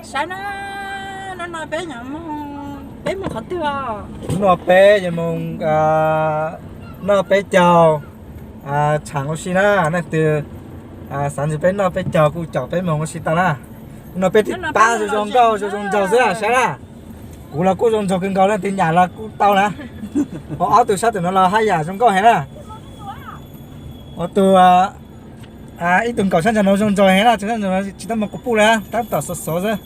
Saib na, hnub no peb yuav mus, peb mus qhov twg os? Hnub no peb yuav mus noj peb caug tshaav ua si na. Leej twg xav nrog peb noj peb caug kuj caum peb mus ua si tau na. Hnub no peb twb pab zoo zoo nkauj zoo zoo nraug xwb na, saib na. Kuv los kuj zoo nraug kawg nkaus, leej twg nyam los kuj tau na. Ho ob tug sab ntawm no los haj yam zoo nkauj heev na. Ua tus, ib tug nkaum sab ntawm no zoo nraug heev na, tsis tau mus quas puj li, tab tom xov xov xwb.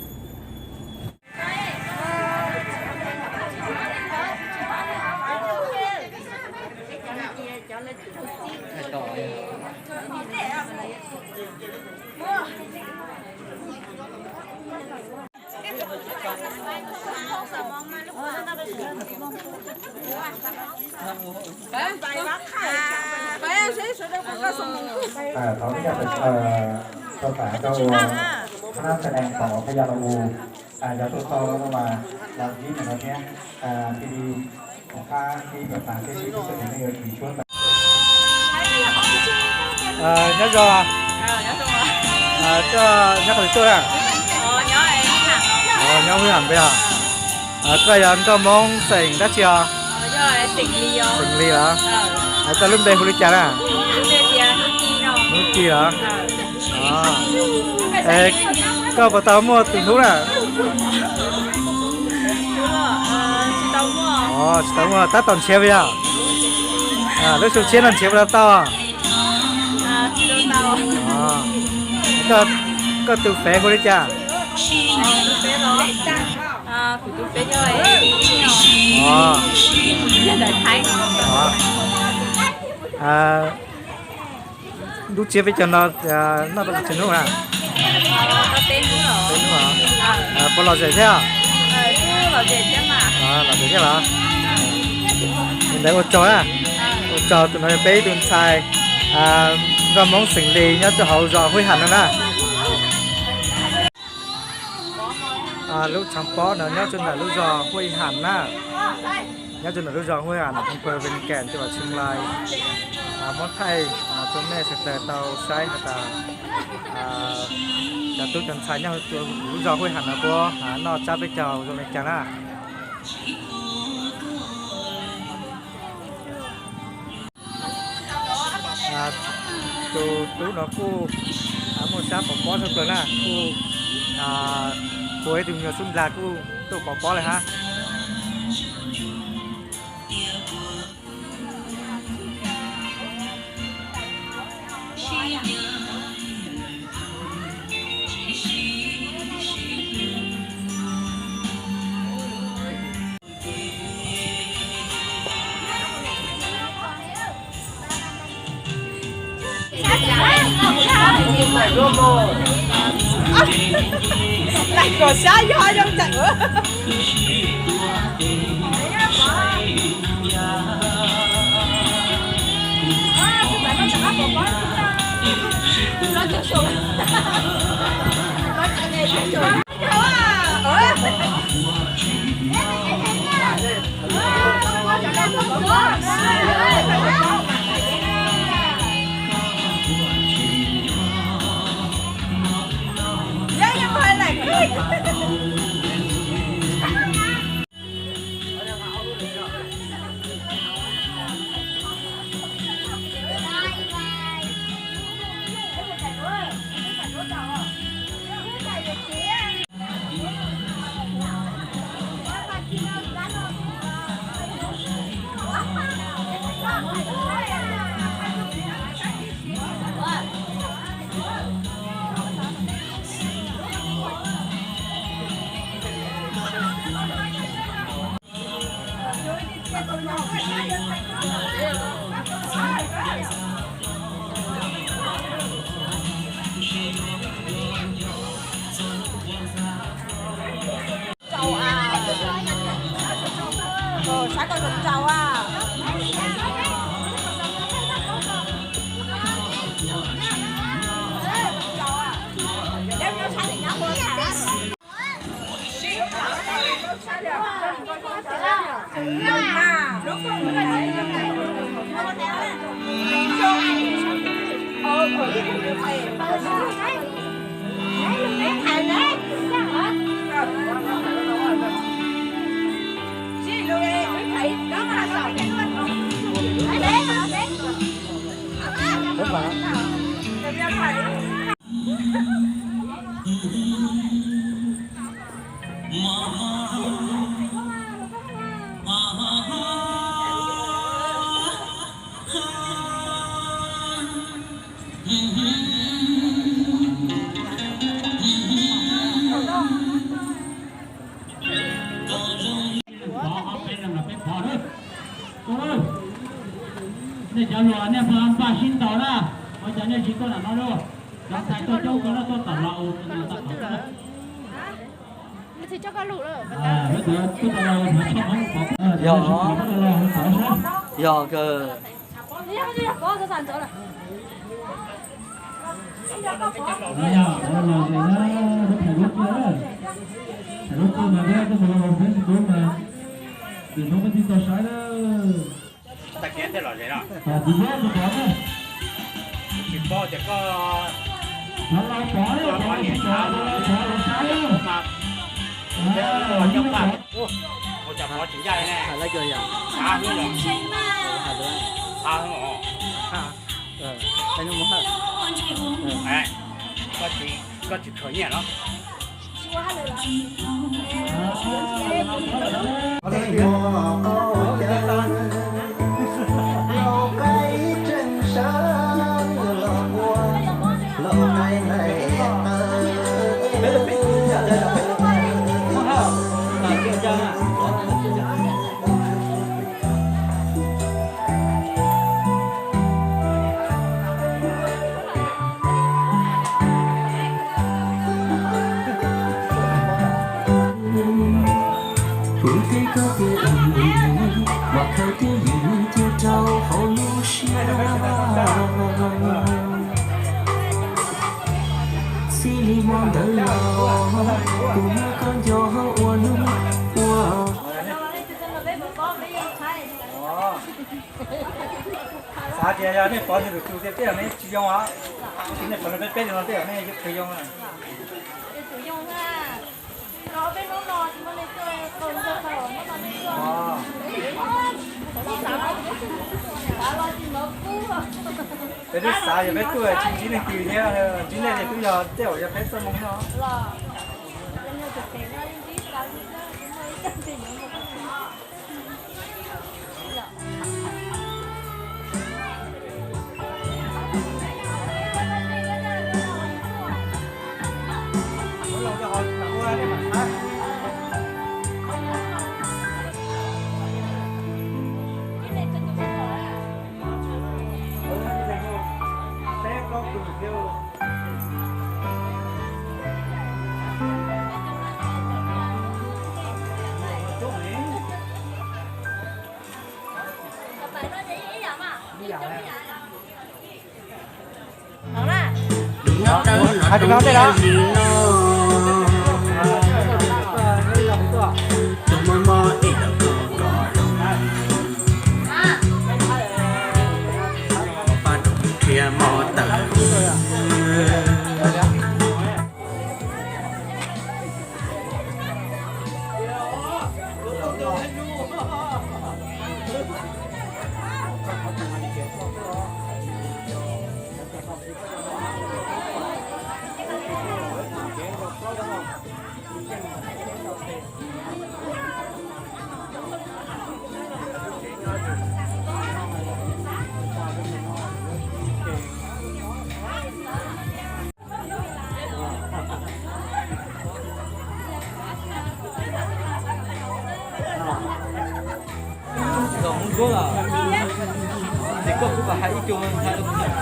Thov ib yam rau tas rau ua phab nab xa nees pom phab yas los u, yog tuaj tau no mas los ib ntawm no thiab, ti di pom phab ib pam tas thiab ib tug nej yuav tsis suab tas. Nyob zoo, koj nyob qhov twg tuaj na? Nyob Hwj Ham peb os. Koj yog nkauj Hmoob xeem dab tsi os? Xeem Lis los? Koj lub npe hu li cas na? Hnub Ci los? Es koj puas tau muaj tus hlub na? Tsis tau muaj, tab tom nrhiav puas yog? Lub xyoo tshiab no nrhiav puas tau? Koj tus fev hu li cas? Lub tsiab peb caug no noj tau tsis hnub na? Puas lom zem thiab? Lom zem thiab los? Ntawd ua tsaug na. Ua tsaug, tus no yog peb ib tug ntxhais nkauj Hmoob xeem Lis nyob rau hauv zos Huaj Ham no na. Lub tshav pob no nyob rau ntawm lub zos Huaj Ham na. Nyob rau ntawm lub zos Huaj Ham, pawg Ven Kem, teb chaws Tshee Lais. Muab thaij rau nej sawv daws tau saib has tas cov tub cov ntxhais nyob lub zos Huaj Ham no puab noj tsab peb caug zoo li cas na. Tus tub no kuj muaj sab pov pob tshaj plaws na, kuj puag ib tug me nyuam xub nplag kuj tuaj pov pob li hab. Kom sab yog zoo tseem. Cov hluas nej puas npaj sib ntaus na, ua cas nej tsis tuaj nram no lauj? Cov ntxhais tuaj coob kawg no tuaj tom los. Yog, yog kawg. Tag kis thiaj los ze no. Tsis paub tias koj ua niam ntxhab mas, ua cas pov tsis ncaj ne. Xav, xav, koj tsis khaws nyiaj los? Kuv thiab koj tiag, mas khaws twj ywm cia rau hauv lub siab. Txij li hmo ntawd los, kuv muab koj nco ua hnub ua. Xav tias yog nej pov nws lwm tus tiag, tej zaum nej tsis yoo os. Tab sis nej pov nws peb peb li no tej zaum nej yuav khaws yoo. Peb twb xav yog peb tuaj tsis ntsib leej twg thiab, ntsib nej ces twb yog tej zaum yog peb txoj hmoo no. Zoo Hmoob Suab los, ces koj kuj pab hais ib co ntxhais los kuv nyob tod.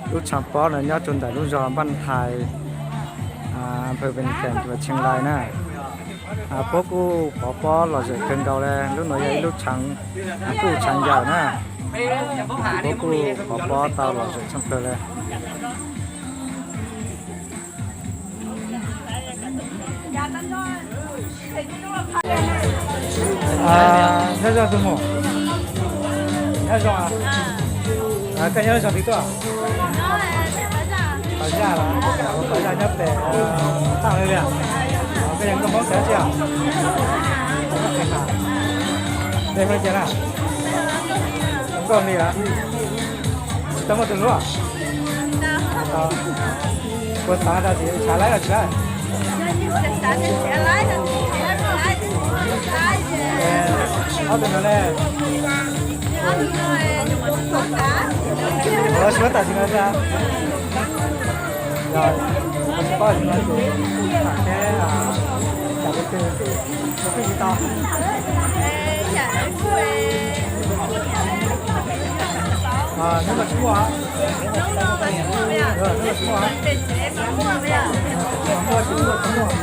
Lub tshav pob no nyob rau ntawm lub zos Npaj Hais, Npawg Pes Kem tuas Tsheej Lais na, puab kuj pov pob lom zem kawg nkaus le. Lub no yog ib lub tshav, kuj tshav yawm na, puab kuj pov pob tau lom zem tshaj plawg le. Nyob zoo tus muam, nyob zoo. Koj nyob zos twg tuaj? Pov Zaj los? Pov Zaj nyob pem Thaaj li os. Koj yog nkauj Hmoob tsev tsi os? Dej Hmoob Dais na? Nkauj li os. Tau muaj tus hlub? Puas xav tas tis tshav laib los tsis laib? Ob tug no ne? Ua tsis muab tam sim no tiag. Yog tsis paub tsis no ces tham seb yam li twg kuj tsis tau. Hnub no tsis muaj, hnub no tsis muaj, muaj tsis muaj tsis muaj.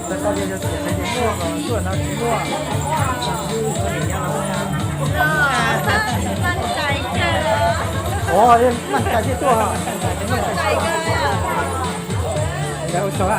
Tau tau tias yog txhua tsev ces muaj, txhua no tsis muaj. Ua, yeej maj cai thiaj tuaj. Ua tsaug na.